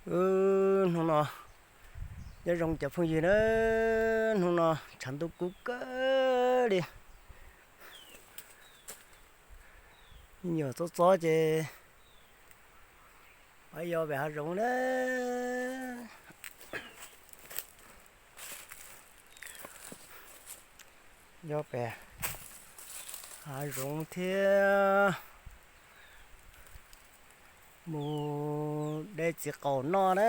Hnub no nyob zoo cov phooj ywg na, hnub no tshav ntuj kub kawg li. Me nyuam txob txob ces pab yos pem hav zoov na. Yos pem hav zoov thiab mus de txiv qaum noj na.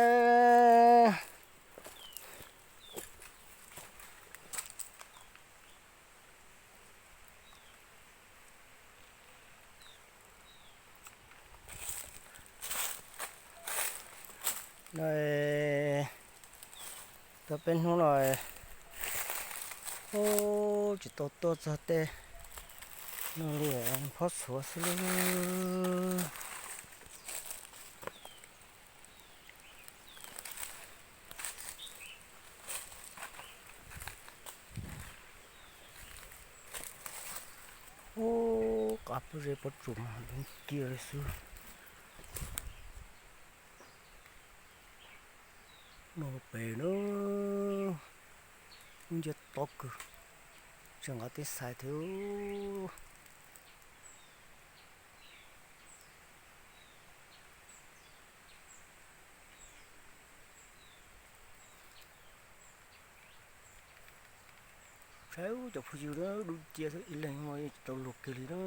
Tau peb hnub no tsis tau tuaj txog tej no li, phob txhuav xwb lauj. Ub, qab pob zeb pob tsuas mas dub kiag li xwb. No pem na, ub, nciab tob kawg, tseem nqa tib xais thiab. Saib cov phooj ywg na, dub nciab ib leeg no tsis tau luag kiag li na.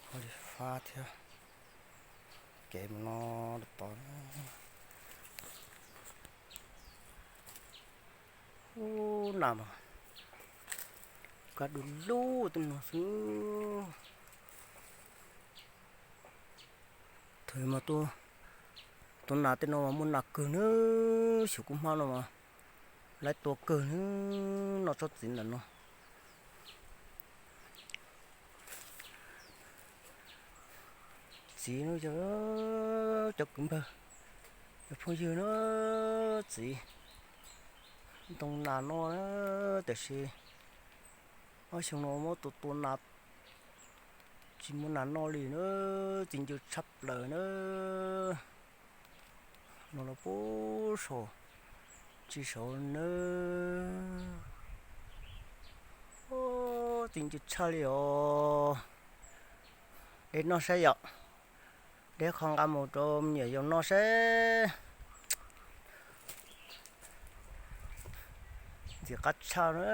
Ua li fab thiab, kev mus no tod. Ub, nas mas kaj du lug tej no xwb. Thaum mas tua nas tej no mas muaj nas kawg na, xyov kuv hmab no mas lawv tua kawg na, noj tsob txiv ntawm no. Txiv no yog cov kwv npawg, cov phooj ywg na, txiv ntoo nas no na, tiam sis ob xyoo no muab tua tua nas tsis muaj nas noj li na, txiv ncw tshaj plaws na. No los puag saum tsis saud na. Txiv ncw tshaj li os. De noj saib yom. De qho nqa mus rau me nyuam yaus noj saib. Ntxim qab tshaj na.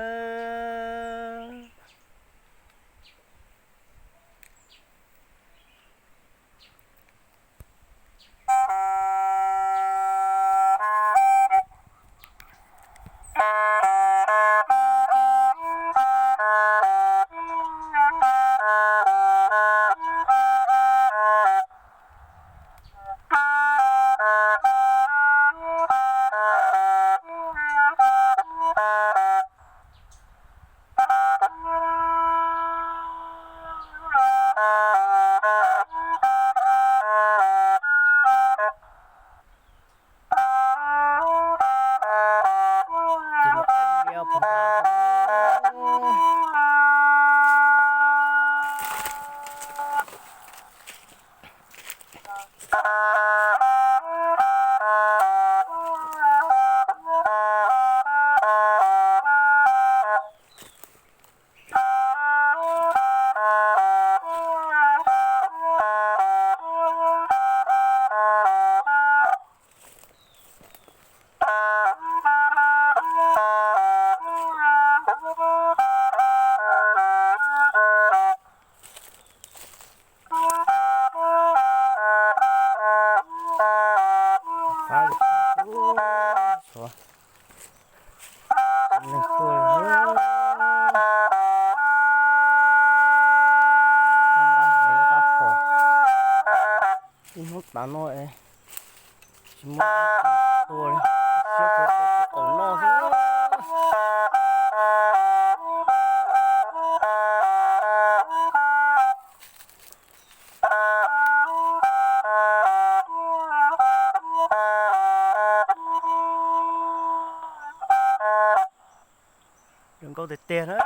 Ib hnub tas no es tsis muaj tua li, siab tua tus qaum noj xwb. tiag tiag na.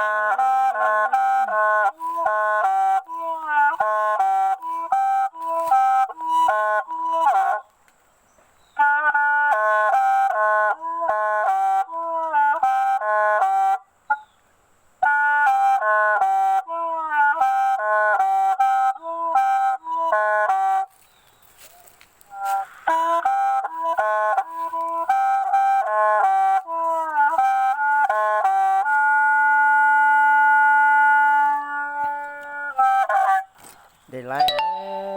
Delay.